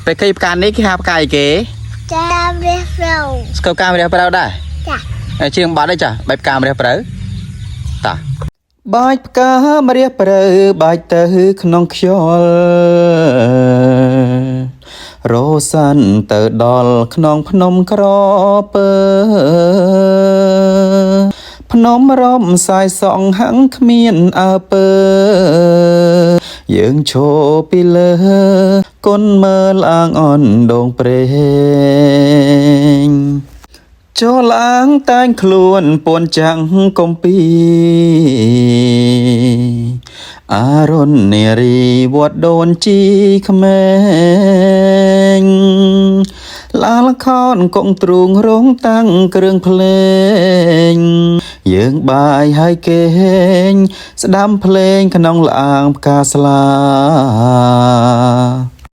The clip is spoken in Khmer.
ពេលឃើញផ្កានេះគេហៅផ្កាអីគេ ចារះព្រៅ ស្គាល់ផ្កាម្រះព្រៅដែរ ចា ហើយជាងបាត់ទេចាបែបផ្កាម្រះព្រៅតាបាច់ផ្កាម្រះព្រៅបាច់ទៅក្នុងខ្យល់រោសិនទៅដល់ក្នុងភ្នំក្រពើភ្នំរំសាយសងហាំងគ្មានអើពើយើងឈរពីលើគុណមើលអាងអន់ដងព្រេង ចូលឡាងតែងខ្លួនពួនចាំងកំពីអារុណនារីវត្តដូនជីក្មេងឡាលខនកងទ្រូងរងតាំងគ្រឿងភ្លេងយើងបាយហើយគេងស្ដាំភ្លេងក្នុងលាងផ្កាស្លា